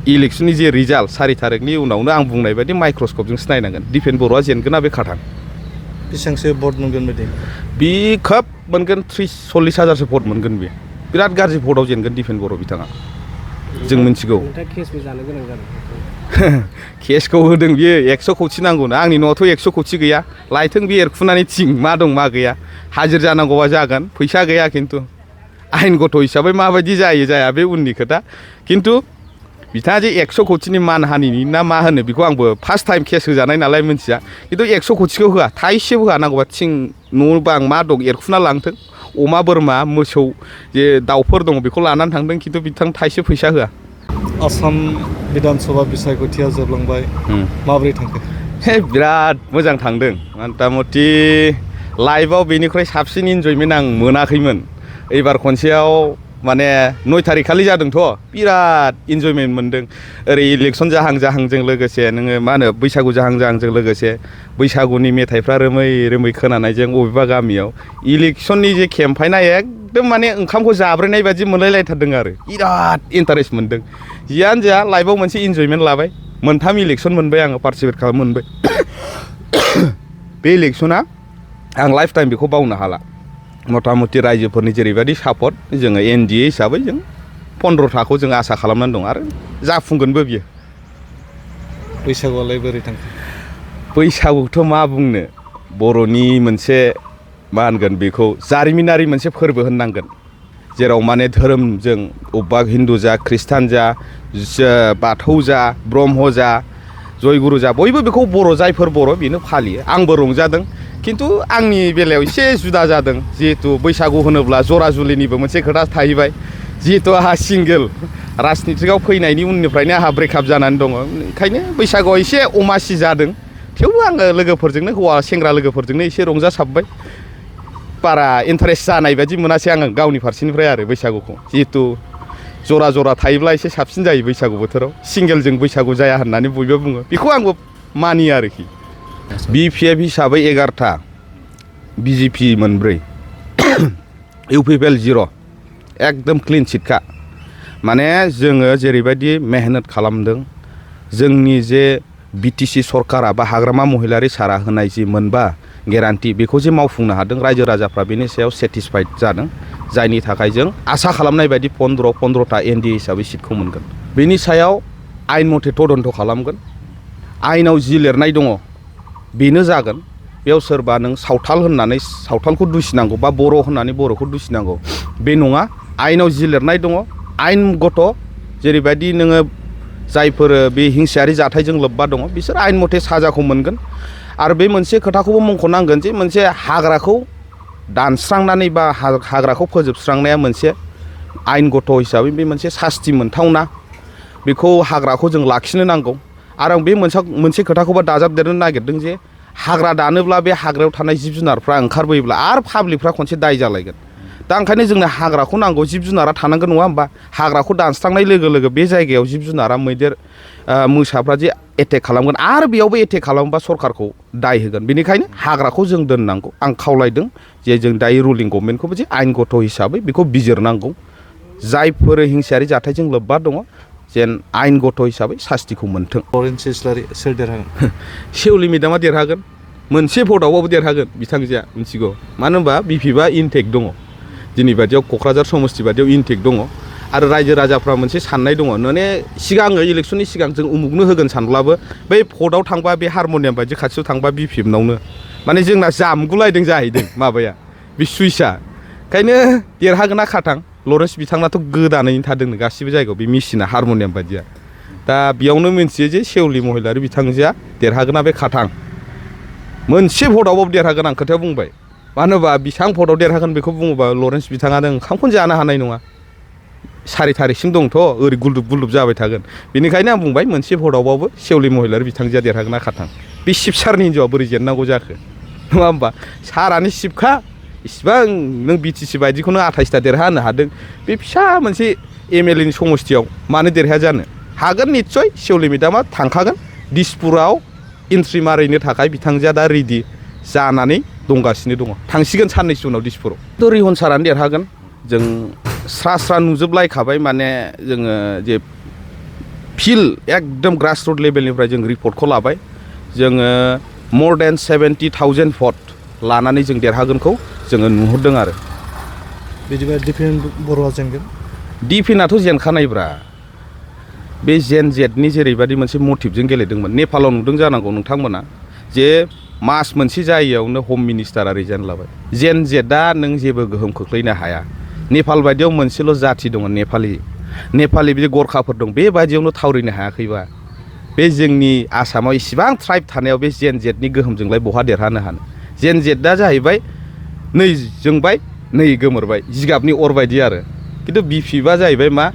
इलेक्शननि जे रिजाल्ट 4 तारिखनि उनावनो आं बुंनाय बायदि माइक्रस्कपजोंसो नायनांगोन दिफेन बर'आ जेनगोन ना बे खाथां बेसेबांसो भट मोनगोन बायदि बि खोब मोनगोन 30-40 हाजारसो भट मोनगोन बे बिराद गाज्रि भटआव जेनगोन दिफेन बर' बिथाङा जों मिथिगौ केसबो जानो गोनां जादों केसखौ होदों बियो 100 कौटि नांगौना आंनि न'आवथ' 100 कौटि गैया लायथों बे एरखुनानै थिं मा दं मा गैया हाजिर जानांगौबा जागोन फैसा गैया खिन्थु आयेनगत हिसाबै माबायदि जायो जाया बे उननि खोथा खिन्थु बिथाङा जे 100 कौटिनि मानहानिनि ना मा होनो बेखौ आंबो फार्स्ट टाइम केस होजानाय नालाय मिन्थिया खिन्थु 100 कौटिखौ होआ थाइसेबो होआ नांगौबा थिं न' बां मा दं एरखुना लांथों अमा बोरमा मोसौ जे दाउफोर दङ बेखौ लानानै थांदों खिन्थु बिथां थाइसे फैसा होआ आसाम बिधानसभा बिसायख'थिया जोबलांबाय माबोरै थांखो हे बिराद मोजां थांदों मथा मथि लाइफआव बेनिख्रुइ साबसिन इन्जयमेन्ट आं मोनाखैमोन एबार खनसेयाव माने 9 तारिख खालि जादोंथ' बिराद इन्जयमेन्ट मोनदों ओरै इलेक्सन जाहां जाहांजों लोगोसे नोङो मा होनो बैसागु जाहां जाहांजों लोगोसे बैसागुनि मेथाइफ्रा रोमै रोमै खोनानायजों बबेबा गामियाव इलेक्सननि जे केम्पाइना एकदम माने ओंखामखौ जाब्रेनाय बायदि मोनलायलायथारदों आरो बिराद इन्टारेस्ट मोनदों जियानो जा लाइफआव मोनसे इन्जयमेन्ट लाबाय 3 इलेक्सन मोनबाय आङो पार्टिसिपेट खालामनो मोनबाय बे इलेक्सना आं लाइफ टाइम बेखौ बावनो हाला मथा मथि रायजोफोरनि जेरैबायदि सापर्ट जोङो एनडिए हिसाबै जों 15थाखौ जों आसा खालामनानै दं आरो जाफुंगोनबो बियो बैसागुआलाय बोरै थांखो बैसागुखौथ' मा बुंनो बर'नि मोनसे मा होनगोन बेखौ जारिमिनारि मोनसे फोरबो होननांगोन जेराव माने धोरोमजों अबेबा हिन्दु जा ख्रिस्टान जा बाथौ जा ब्रह्म जा जयगुरु जा बयबो बेखौ बर' जायफोर बर' बेनो फालियो आंबो रंजादों खिन्थु आंनि बेलायाव एसे जुदा जादों जिहेतु बैसागु होनोब्ला जरा जुलिनिबो मोनसे खोथा थाहैबाय जिहेतु आंहा सिंगेल राजनितिकआव फैनायनि उननिफ्रायनो आंहा ब्रेकआप जानानै दङ ओंखायनो बैसागुआव एसे अमासि जादों थेवबो आङो लोगोफोरजोंनो हौवा सेंग्रा लोगोफोरजोंनो एसे रंजासाबबाय बारा इन्टारेस्ट जानाय बायदि मोनासै आङो गावनि फारसेनिफ्राय आरो बैसागुखौ जिहेतु जरा जरा थायोब्ला एसे साबसिन जायो बैसागु बोथोराव सिंगेलजों बैसागु जाया होननानै बयबो बुङो बेखौ आंबो मानियो आरोखि बिपिएफ हिसाबै 11था बिजेपि 4 इउपिपिएल 0 एकदम क्लिन चिटखा माने जोङो जेरैबायदि मेहनत खालामदों जोंनि जे बिटिसि सरकारा बा हाग्रामा महिलारि सारा होनाय जि मोनबा गेरान्टि बेखौ जे मावफुंनो हादों रायजो राजाफ्रा बेनि सायाव सेटिसफाइड जादों जायनि थाखाय जों आसा खालामनाय बायदि 15था एनडिए हिसाबै सिटखौ मोनगोन बेनि सायाव आयेन मथे तदन्त खालामगोन आयेनाव जि लिरनाय दङ बेनो जागोन बेयाव सोरबा नों सावथाल होननानै सावथालखौ दुसिनांगौ बा बर' होननानै बर'खौ दुसिनांगौ बे नङा आयेनाव जि लिरनाय दङ आयेनगत जेरैबायदि नोङो जायफोर बे हिंसायारि जाथायजों लोब्बा दङ बिसोर आयेन मथे साजाखौ मोनगोन आरो बे मोनसे खोथाखौबो मुंख'नांगोन जे मोनसे हाग्राखौ दानस्रांनानै बा हाग्राखौ फोजोबस्रांनाया मोनसे आयेनगत हिसाबै बे मोनसे सास्ति मोनथावना बेखौ हाग्राखौ जों लाखिनो नांगौ आरो आं बे मोनसे खोथाखौबो दाजाबदेरनो नागिरदों जे हाग्रा दानोब्ला बे हाग्रायाव थानाय जिब जुनारफ्रा ओंखारबोयोब्ला आरो पाब्लिकफ्रा खनसे दाय जालायगोन दा ओंखायनो जोंनो हाग्राखौ नांगौ जिब जुनारा थानांगोन नङा होमबा हाग्राखौ दानस्रांनाय लोगो लोगो बे जायगायाव जिब जुनारा मैदेर मोसाफ्रा जे एटेक खालामगोन आरो बेयावबो एटेक खालामोबा सरकारखौ दाय होगोन बेनिखायनो हाग्राखौ जों दोननांगौ आं खावलायदों जे जों दायो रुलिं गभर्नमेन्टखौबो जे आयेनगत हिसाबै बेखौ बिजिरनांगौ जायफोर हिंसायारि जाथायजों लोब्बा दङ जेन आयेनगत हिसाबै सास्तिखौ मोनथों लरेन्स इस्लारि सोर देरहागोन सेवलि मेदामा देरहागोन मोनसे भटआवबाबो देरहागोन बिथांजोआ मिथिगौ मानो होनबा बिपिबा इनटेक दङ दिनै बादियाव क'क्राझार समस्ति बादियाव इनटेक दङ आरो रायजो राजाफ्रा मोनसे साननाय दङ माने सिगाङो इलेक्सननि सिगां जों उमुगनो होगोन सानब्लाबो बै भटआव थांबा बे हारमनियाम बायदि खाथियाव थांबा बिपिएफनावनो माने जोंना जामगुलायदों जाहैदों माबाया बे सुइसआ ओंखायनो देरहागोना खाथां लरेन्स बिथांनाथ' गोदानैनो थादोंनो गासिबो जायगायाव बे मेसिना हारमनियाम बायदिया दा बेयावनो मिन्थियो जे सेवलि महिलारि बिथांजोआ देरहागोना बे खाथां मोनसे भटआवबाबो देरहागोन आं खोथायाव बुंबाय मानो होनबा बेसेबां भटआव देरहागोन बेखौ बुङोबा लरेन्स बिथाङानो ओंखामखौनो जानो हानाय नङा 4 तारिखसिम दंथ' ओरै गुलदुब गुलदुब जाबाय थागोन बेनिखायनो आं बुंबाय मोनसे भटआवबाबो सेवलि महिलारि बिथांजोआ देरहागोना खाथां बे शिबसारनि हिन्जावआ बोरै जेननांगौ जाखो नङा होमबा सारानो शिबखा इसिबां नों बिटिसि बायदिखौनो 28टा देरहा होनो हादों बे फिसा मोनसे एमएलए नि समस्तियाव मानो देरहाया जानो हागोन निस्सय सेवलि मेदामा थांखागोन दिसपुराव एन्ट्रि मारिनो थाखाय बिथांजोआ दा रेडि जानानै दंगासिनो दङ थांसिगोन साननैसो उनाव दिसपुराव थ' रिहन सारानो देरहागोन जों स्रा स्रा नुजोबलायखाबाय माने जोङो जे फिल्ड एकदम ग्रास रुट लेभेलनिफ्राय जों रिपर्टखौ लाबाय जोङो more than 70,000 भट लानानै जों देरहागोनखौ जोङो नुहुरदों आरो बिदिबा डिफेन बर'आ जेनगोन डिफेनाथ' जेनखानायब्रा बे जेन जेटनि जेरैबायदि मोनसे मटिभजों गेलेदोंमोन नेपालाव नुदों जानांगौ नोंथांमोना जे मास मोनसे जायैयावनो हम मिनिस्टारा रिजाइन लाबाय जेन जेटआ नों जेबो गोहोम खोख्लैनो हाया नेपाल बायदियाव मोनसेल' जाथि दङ नेपालि बिदि गरखाफोर दं बेबायदियावनो थावरिनो हायाखैबा बे जोंनि आसामाव इसिबां ट्राइब थानायाव बे जेन जेटनि गोहोमजोंलाय बहा देरहानो हानो जेन जेटआ जाहैबाय नै जोंबाय नै गोमोरबाय जिगाबनि अर बायदि आरो खिन्थु बिपिबा जाहैबाय मा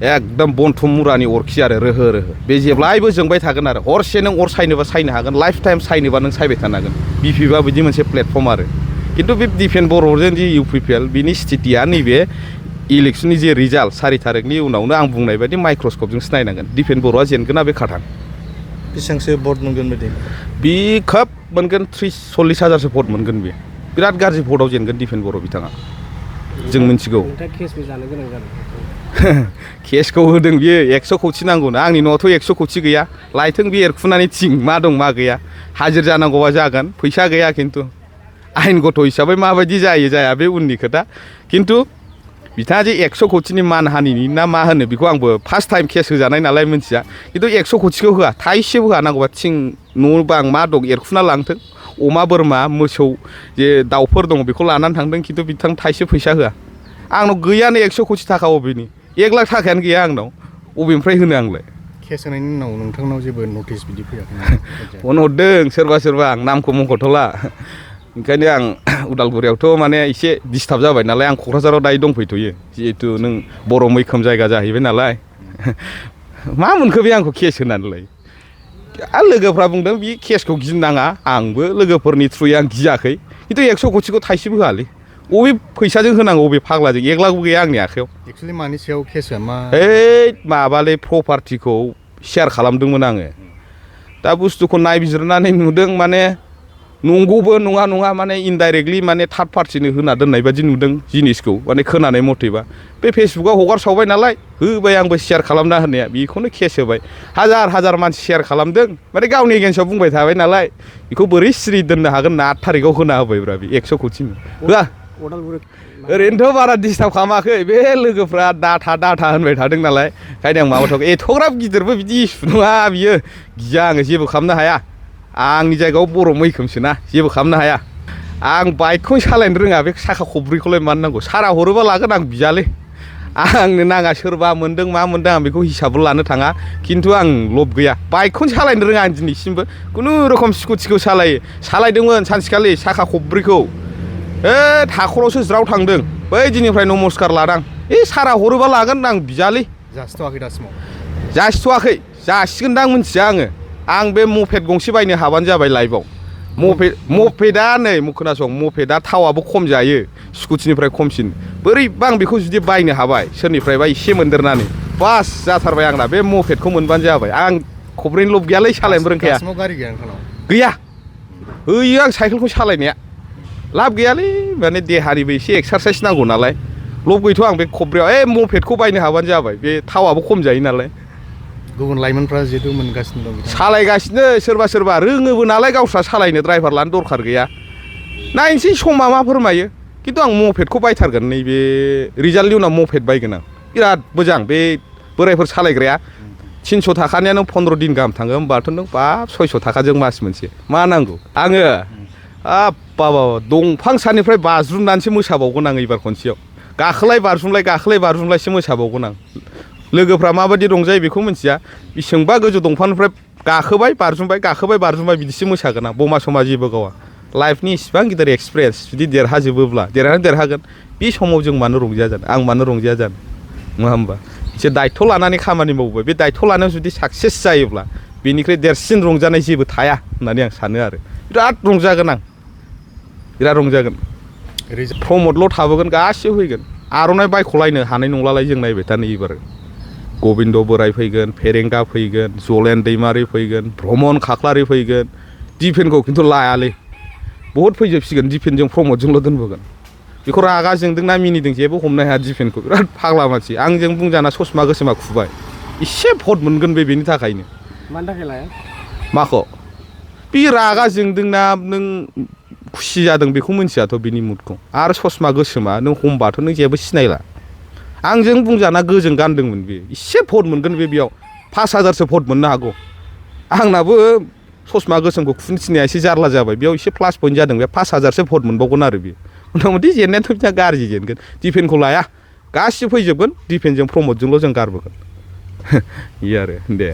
एकदम बनथ मुरानि अरखि आरो रोहो बे जेब्लायबो जोंबाय थागोन आरो हरसे नों अर सायनोबा सायनो हागोन लाइफ टाइम सायनोबा नों सायबाय थानो हागोन बिपिबा बिदि मोनसे प्लेटफर्म आरो खिन्थु बे डिफेन बर'जों जि इउपिपिएल बिनि स्थितिया नैबे इलेक्सननि जे रिजाल्ट 4 तारिखनि उनावनो आं बुंनाय बायदि माइक्रस्कपजोंसो नायनांगोन डिफेन बर'आ जेनगोन ना बे खाथां बेसेबांसो भट मोनगोन बायदि बि खोब मोनगोन 30-40 हाजारसो भट मोनगोन बे बिराद गाज्रि भटआव जेनगोन डिफेन बर' बिथाङा जों मिथिगौ केसबो जानो गोनां जादों केसखौ होदों बियो 100 कौटि नांगौना आंनि न'आवथ' 100 कौटि गैया लायथों बे एरखुनानै थिं मा दं मा गैया हाजिर जानांगौबा जागोन फैसा गैया खिन्थु आयेनगत हिसाबै माबायदि जाया बे उननि खोथा खिन्थु बिथाङा जे 100 कौटिनि मानहानिनि ना मा होनो बेखौ आंबो फार्स्ट टाइम केस होजानाय नालाय मिन्थिया खिन्थु 100 कौटिखौ होआ थाइसेबो होआ नांगौबा थिं न' बां मा दं एरखुना लांथों अमा बोरमा मोसौ जे दाउफोर दङ बेखौ लानानै थांदों खिन्थु बिथां थाइसे फैसा होआ आंनाव गैयानो 100 कौटि थाखा अबेनि 1 लाख थाखायानो गैया आंनाव अबेनिफ्राय होनो आंलाय केस होनायनि उनाव नोंथांनाव जेबो नटिस बिदि फैयाखै फन हरदों सोरबा आं नामखौ मुंख'थ'ला ओंखायनो आं उदालगुरियावथ' माने एसे डिस्टार्ब जाबाय नालाय आं क'क्राझाराव दायो दंफैथ'यो जिहेथु नों बर' मैखोम जायगा जाहैबाय नालाय मा मोनखो बे आंखौ केस होनानैलाय आरो लोगोफ्रा बुंदों बे केसखौ गिनाङा आंबो लोगोफोरनि थ्रुयै आं गियाखै खिन्थु 100 कौटिखौ थाइसेबो होआलै अबे फैसाजों होनांगौ अबे फाग्लाजों 1 लाखबो गैया आंनि आखायाव एक्चुअलि मानि सायाव केसआ मा माबालै प्रपार्टिखौ शेयार खालामदोंमोन आङो दा बुस्थुखौ नायबिजिरनानै नुदों माने नंगौबो नङा माने इनडाइरेक्टलि माने थार्ड पार्टिनो होना दोननाय बायदि नुदों जिनिसखौ माने खोनानाय मथेबा बे फेसबुकाव हगारसावबाय नालाय होबाय आंबो शेयार खालामना होनाया बेखौनो केस होबाय हाजार मानसि शेयार खालामदों माने गावनि एगेन्स्टआव बुंबाय थाबाय नालाय बेखौ बोरै सिरि दोननो हागोन ना 8 तारिखआव होना होबायब्रा बे 100 कौटिनि होआ ओरैनोथ' बारा डिस्टार्ब खालामाखै बे लोगोफ्रा डाटा होनबाय थादों नालाय ओंखायनो आं माबाथ'वाखै एथ'ग्राब गिदिरबो बिदि इस्यु नङा बियो गिया आङो जेबो खालामनो हाया आंनि जायगायाव बर' मैखोमसोना जेबो खालामनो हाया आं बाइकखौनो सालायनो रोङा बे साखा खब्रैखौलाय मानो नांगौ सारा हरोबा लागोन आं बियालै आंनो नाङा सोरबा मोनदों मा मोनदों आं बेखौ हिसाबबो लानो थाङा खिन्थु आं लब गैया बाइकखौनो सालायनो रोङा आं दिनैसिमबो खुनुरुखुम स्कुटिखौ सालायदोंमोन सानसेखालि साखा खब्रैखौ हाखरावसो ज्राव थांदों बै दिननिफ्राय नमस्कार लादां सारा हरोबा लागोन आं बियालै जासिथ'वाखै दासिमाव जासिथ'वाखै जासिगोनदां मिथिया आं बे मपेड गंसे बायनो हाबानो जाबाय लाइफआव मपेडा नै खोनासं मपेडा थावाबो खम जायो स्कुटिनिफ्राय खमसिन बोरैबा आं बेखौ जुदि बायनो हाबाय सोरनिफ्रायबा एसे मोनदेरनानै बास जाथारबाय आंना बे मपेडखौ मोनबानो जाबाय आं खब्रैनि लब गैयालै सालायनो रोंखाया दासिमाव गारि गैया नोंथांनाव गैया होयो आं साइकेलखौ सालायनाया लाब गैयालै माने देहानिबो एसे एक्सारसाइस नांगौ नालाय लब गैथ' आं बे खब्रैयाव मपेडखौ बायनो हाबानो जाबाय बे थावाबो खम जायो नालाय गुबुन लाइमोनफ्रा जिहेतु मोनगासिनो दं सालायगासिनो सोरबा रोङोबो नालाय गावस्रा सालायनो ड्राइभार लानो दरखार गैया नायनोसै समा मा फोरमायो खिन्थु आं मपेडखौ बायथारगोन नैबे रिजाल्टनि उनाव मपेड बायगोन आं बिराद मोजां बे बोरायफोर सालायग्राया 300 थाखानिया नों 15 दिन गाहाम थाङो होमबाथ' नों बाब 600 थाखाजों मास मोनसे मा नांगौ आङो बाबा दंफां सानिफ्राय बाज्रुमनानैसो मोसाबावगोन आं एबार खनसेयाव गाखोलाय बारजुमलायसो मोसाबावगोन आं लोगोफ्रा माबायदि रंजायो बेखौ मिथिया बेसेबांबा गोजौ दंफांनिफ्राय गाखोबाय बारजुमबाय बिदिसो मोसागोन आं बमा समा जेबो गावा लाइफनि इसिबां गिदिर एक्सपिरियेन्स जुदि देरहाजोबोब्ला देरहागोन बे समाव जों मानो रंजाया जानो आं मानो रंजाया जानो नङा होमबा एसे दायथ' लानानै खामानि मावबाय बे दायथ' लानायाव जुदि साक्सेस जायोब्ला बेनिख्रुइ देरसिन रंजानाय जेबो थाया होननानै आं सानो आरो बिराद रंजागोन प्रमदल' थाबोगोन गासिबो फैगोन आर'नाइ बायख'लायनो हानाय नंलालाय जों नायबाय था नै एबार गबिन्द बोराय फैगोन फेरेंगा फैगोन जलेन दैमारि फैगोन भ्रमन खाख्लारि फैगोन डिफेनखौ खिन्थु लायालै बहुद फैजोबसिगोन डिफेनजों प्रमदजोंल' दोनबोगोन बेखौ रागा जोंदोंना मिनिदों जेबो हमनो हाया डिफेनखौ बिराद फाग्ला मानसि आंजों बुंजाना ससमा गोसोमा खुबाय एसे भट मोनगोन बे बेनि थाखायनो मानि थाखाय लाया माखौ बे रागा जोंदोंना नों खुसि जादों बेखौ मिथियाथ' बिनि मुडखौ आरो ससमा गोसोमा नों हमबाथ' नों जेबो सिनायला आंजों बुंजाना गोजों गानदोंमोन बे एसे भट मोनगोन बे बेयाव 5,000सो भट मोननो हागौ आंनाबो ससमा गोसोमखौ खुनो थिनाया एसे जारला जाबाय बेयाव एसे प्लास पइन्ट जादों बे 5,000सो भट मोनबावगोन आरो बेयो मथा मथि जेननायाथ' बिदिया गाज्रि जेनगोन डिफेन्डखौ लाया गासिबो फैजोबगोन डिफेन्डजों प्रमदजोंल' जों गारबोगोन इयो आरो दे